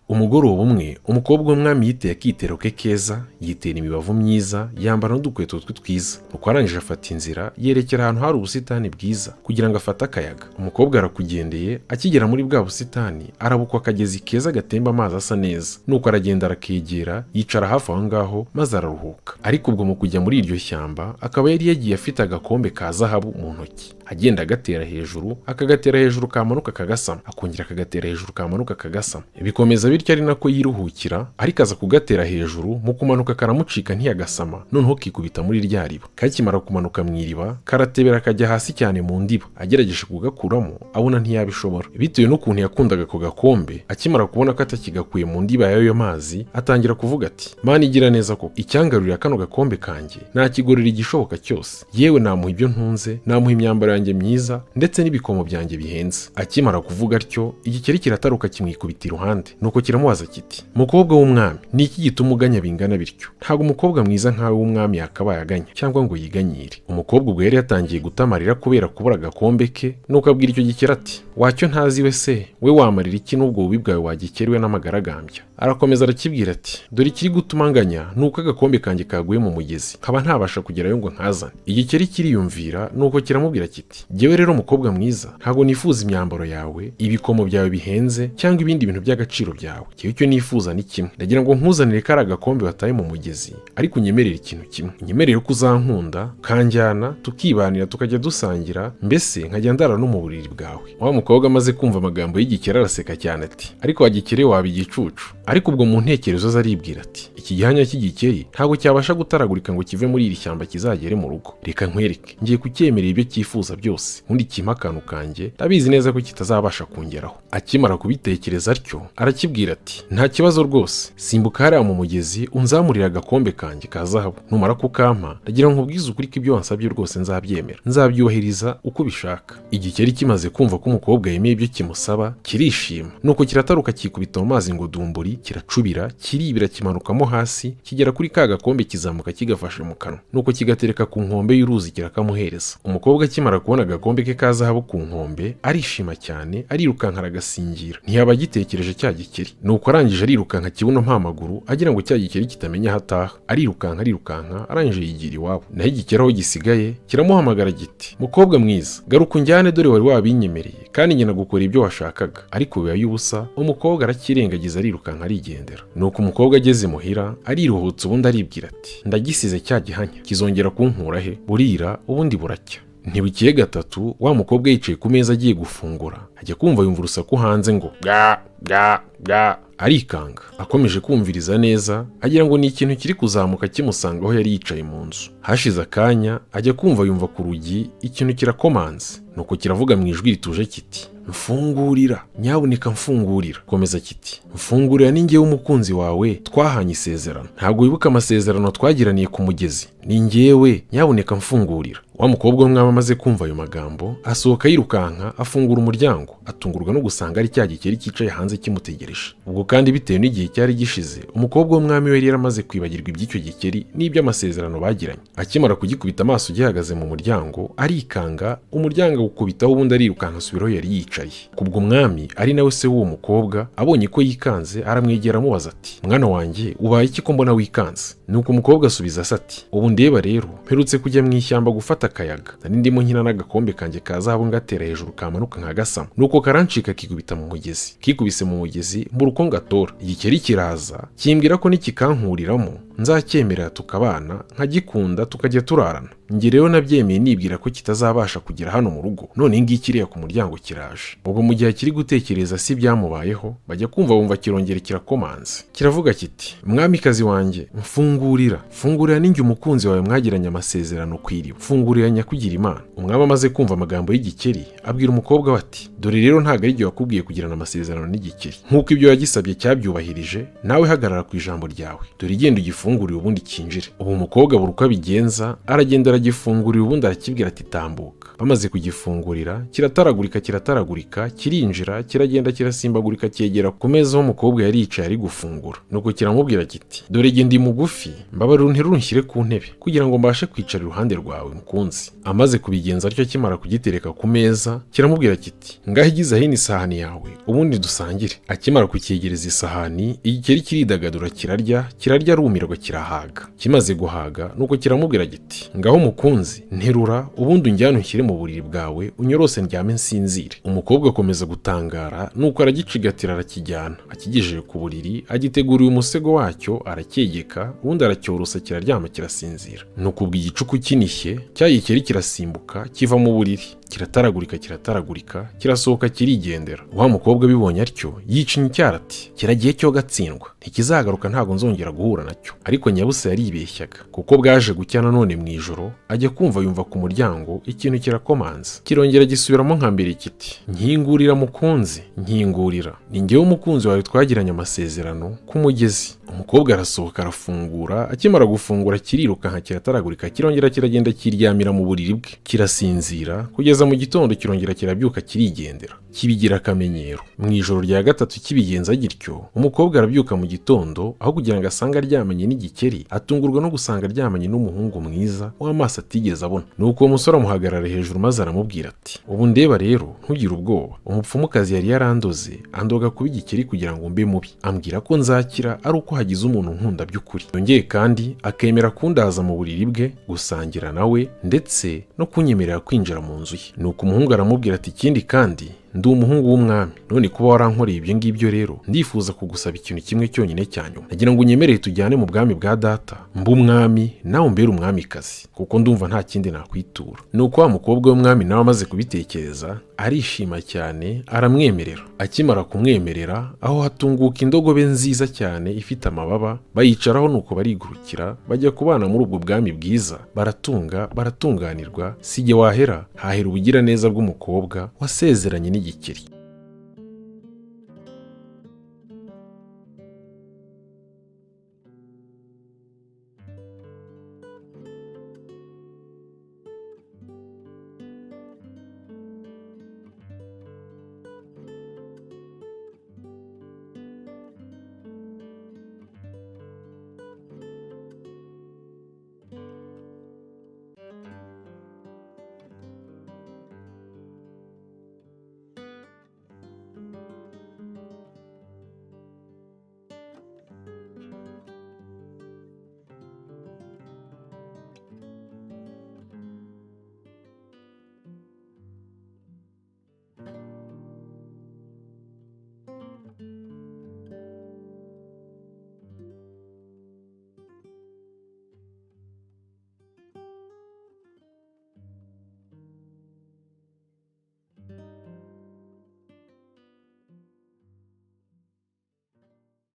Umugoroba umwe, umukobwa w'umwami yiteye akitero ke keza, yitera imibavu myiza, yambara n'udukweto twe twiza. Nuko arangije afata inzira yerekera ahantu hari ubusitani bwiza kugira ngo afate akayaga. Umukobwa arakugendeye, akigera muri bwa busitani arabukwa akagezi keza gatemba amazi asa neza. Nuko aragenda arakegera, yicara hafi aho ngaho maze araruhuka. Ariko ubwo mu kujya muri iryo shyamba akaba yari yagiye afite agakombe ka zahabu mu ntoki, agenda agatera hejuru, akagatera hejuru kamanuka akagasama, akongera akagatera hejuru kamanuka akagasama. Bikomeza bityo ari nako yiruhukira, ariko aza kugatera hejuru, mu kumanuka karamucika ntiyagasama, noneho kikubita muri rya riba. Kakimara kumanuka mu iriba karatebera kajya hasi cyane mu ndiba. Agerageje kugakuramo abona ntiyabishobora bitewe n'ukuntu yakundaga ako gakombe. Akimara kubona ko atakigakuye mu ndiba y'ayo mazi, atangira kuvuga ati: "Mana igira neza koko, icyangarurira kano gakombe kanjye nakigorera igishoboka cyose. Yewe, namuha ibyo ntunze, namuha imyambaro yanjye myiza ndetse n'ibikomo byanjye bihenze." Akimara kuvuga atyo, igikeri kirataruka kimwikubita iruhande, nuko kiramubaza kiti: "Mukobwa w'umwami, ni iki gituma uganya bingana bityo? Ntabwo umukobwa mwiza nkawe w'umwami yakabaye aganya cyangwa ngo yiganyire." Umukobwa ubwo yari yatangiye gutamarira kubera kubura agakombe ke, nuko abwira icyo gikeri ati: "Wacyo ntazi we se, we wamarira iki n'ubwo bubi bwawe wagikeriwe n'amagaragambya?" Arakomeza arakibwira ati: "Dore ikiri gutuma nganya ni uko agakombe kanjye kaguye mu mugezi, nkaba ntabasha kugerayo ngo nkazane." Igikeri kiriyumvira, nuko kiramubwira kiti: "Jyewe rero mukobwa mwiza, ntabwo nifuza imyambaro yawe, ibikomo byawe bihenze cyangwa ibindi bintu by'agaciro byawe. Jyewe icyo nifuza ni kimwe: ndagira ngo nkuzanire kari agakombe wataye mu mugezi, ariko unyemerere ikintu kimwe, unyemerere ko uzankunda, ukanjyana tukibanira, tukajya dusangira, mbese nkajya ndara no mu buriri bwawe." Wa mukobwa amaze kumva amagambo y'igikeri araseka cyane ati: "Ariko wa gikeri waba igicucu." Ariko ubwo mu ntekerezo ze aribwira ati: "Iki gihanya cy'igikeri ntabwo cyabasha gutaragurika ngo kive muri iri shyamba kizagere mu rugo. Reka nkwereke, ngiye kucyemerera ibyo cyifuza byose, ubundi kimpe akantu kanjye, ndabizi neza ko kitazabasha kungeraho." Akimara kubitekereza atyo, arakibwira ati: "Nta kibazo rwose, simbuka hariya mu mugezi unzamurire agakombe kanjye ka zahabu. Numara kukampa, ndagira ngo nkubwize ukuri ko ibyo wansabye rwose nzabyemera, nzabyubahiriza uko ubishaka." Igikeri kimaze kumva ko umukobwa yemeye ibyo kimusaba, kirishima, nuko kirataruka kikubita mu mazi ngo dumburi, kiracubira, kiribira, kimanukamo hasi, kigera kuri ka gakombe, kizamuka kigafashe mu kanwa, nuko kigatereka ku nkombe y'uruzi, kirakamuhereza. Umukobwa akimara kubona agakombe ke ka zahabu ku nkombe, arishima cyane, arirukanka aragasingira, ntiyaba agitekereje cya gikeri. Nuko arangije arirukanka kibuno mpamaguru, agira ngo cya gikeri kitamenya aho ataha. Arirukanka, arirukanka, arangije yigira iwabo. Naho igikeri aho gisigaye kiramuhamagara giti: "Mukobwa mwiza, garuka unjyane, dore wari wabinyemereye kandi njye nagukora ibyo washakaga." Ariko biba y'ubusa, umukobwa arakirengagiza, arirukanka arigendera. Nuko umukobwa ageze imuhira ariruhutsa, ubundi aribwira ati: "Ndagisize cya gihanya, kizongera kunkura he?" Burira, ubundi buracya. Ntibukiye gatatu, wa mukobwa yicaye ku meza agiye gufungura, ajya kumva yumva urusaku hanze ngo bwa bwa bwa. Arikanga. Akomeje kumviriza neza, agira ngo ni ikintu kiri kuzamuka kimusanga aho yari yicaye mu nzu. Hashize akanya, ajya kumva yumva ku rugi ikintu kirakomanze, nuko kiravuga mu ijwi rituje kiti: "Mfungurira, nyabuneka mfungurira." Komeza kiti: "Mfungurira, ni njyewe umukunzi wawe twahanye isezerano. Ntabwo wibuka amasezerano twagiraniye ku mugezi? Ni njyewe, nyabuneka mfungurira." Wa mukobwa w'umwami amaze kumva ayo magambo, asohoka yirukanka, afungura umuryango, atungurwa no gusanga ari cya gikeri cyicaye hanze kimutegereje. Ubwo kandi bitewe n'igihe cyari gishize, umukobwa w'umwami we yari yaramaze kwibagirwa iby'icyo gikeri n'iby'amasezerano bagiranye. Akimara kugikubita amaso gihagaze mu muryango, arikanga, umuryango awukubitaho, ubundi arirukanka asubira aho yari yicaye. Kubwo umwami, ari nawe se w'uwo mukobwa, abonye ko yikanze, aramwegera, amubaza ati: "Mwana wanjye, ubaye iki ko mbona wikanze?" Nuko umukobwa asubiza se ati: "Ubu ndeba rero, mperutse kujya mu ishyamba gufata akayaga. Nari ndimo nkina n'agakombe kanjye ka zahabu, ngatera hejuru kamanuka nkagasama, nuko karancika kikubita mu mugezi. Kikubise mu mugezi mbura uko ngatora. Igikeri kiraza kimbwira ko nikikankuriramo nzacyemerera tukabana, nkagikunda, tukajya turarana. Njye rero nabyemeye nibwira ko kitazabasha kugera hano mu rugo. None ngiki iriya ku muryango kiraje." Ubwo mu gihe akiri gutekereza si ibyamubayeho, bajya kumva bumva kirongera kirakomanze, kiravuga kiti: "Mwamikazi wanjye, mfungurira, mfungurira, ninjye umukunzi wawe mwagiranye amasezerano ku iriba. Mfungurira, nyakugira Imana." Umwami amaze kumva amagambo y'igikeri, abwira umukobwa we ati: "Dore rero, ntabwo ari igihe wakubwiye kugirana amasezerano n'igikeri. Nk'uko ibyo yagisabye cyabyubahirije, nawe hagarara ku ijambo ryawe. Dore igenda ugifungurire." agifungurire ubundi kinjire. Ubu umukobwa abura uko abigenza, aragenda aragifungurira, ubundi arakibwira ati tambuka. Bamaze kugifungurira kirataragurika, kirataragurika, kirinjira, kiragenda, kirasimbagurika, cyegera ku meza aho umukobwa yari yicaye ari gufungura. Nuko kiramubwira kiti dore jye ndi mugufi, mbabarira unterure unshyire ku ntebe kugira ngo mbashe kwicara iruhande rwawe mukunzi. Amaze kubigenza atyo, akimara kugitereka ku meza, kiramubwira kiti ngaho igize hino isahani yawe ubundi dusangire. Akimara kucyegereza isahani, igikeri kiridagadura, kirarya, kirarya, arumirwa, kirahaga. Kimaze guhaga, nuko kiramubwira giti ngaho mukunzi nterura ubundi unjyane unshyire mu buriri bwawe, unyorose ndyame nsinzire. Umukobwa akomeza gutangara, nuko aragicigatira arakijyana. Akigejeje ku buriri, agiteguriye umusego wacyo, aracyegeka, ubundi aracyorosa, kiraryama, kirasinzira. Nuko ubwo igicuku kinishye, cya gikeri kirasimbuka kiva mu buriri, kirataragurika, kirataragurika, kirasohoka, kirigendera. Wa mukobwa abibonye atyo yicinya icyara ati kiragiye cyo gatsindwa, ntikizagaruka, ntabwo nzongera guhura nacyo. Ariko nyabusa yaribeshyaga, kuko bwaje gucya nanone mu ijoro, ajya kumva yumva ku muryango ikintu kirakomanze, kirongera gisubiramo nka mbere kiti nkingurira mukunzi, nkingurira, ni njyewe umukunzi wawe twagiranye amasezerano ku mugezi. Umukobwa arasohoka arafungura, akimara gufungura kirirukanka, kirataragurika, kirongera kiragenda kiryamira mu buriri bwe, kirasinzira kugeza mu gitondo, kirongera kirabyuka kirigendera, kibigira akamenyero. Mu ijoro rya gatatu kibigenza gityo, umukobwa arabyuka mu gitondo, aho kugira ngo asange aryamanye n'igikeri, atungurwa no gusanga aryamanye n'umuhungu mwiza w'amaso atigeze abona. Nuko uwo musore amuhagarara hejuru maze aramubwira ati ubu ndeba rero ntugire ubwoba, umupfumukazi yari yarandoze, andoga kuba igikeri kugira ngo mbe mubi, ambwira ko nzakira ari uko hagize umuntu nkunda by'ukuri. Yongeye kandi akemera kundaza mu buriri bwe, gusangira nawe, ndetse no kunyemerera kwinjira mu nzu ye. Nuko umuhungu aramubwira ati ikindi kandi ndi umuhungu w'umwami, none kuba warankoreye ibyo ngibyo rero ndifuza kugusaba ikintu kimwe cyonyine cya nyuma, nagira ngo unyemerere tujyane mu bwami bwa data, mbe umwami nawe umbere umwamikazi, kuko ndumva nta kindi nakwitura. Nuko wa mukobwa w'umwami nawe amaze kubitekereza arishima cyane, aramwemerera. Akimara kumwemerera, aho hatunguka indogobe nziza cyane ifite amababa, bayicaraho, nuko barigurukira bajya kubana muri ubwo bwami bwiza, baratunga, baratunganirwa. Si jye wahera hahera ubugiraneza bw'umukobwa wasezeranye n'igikeri.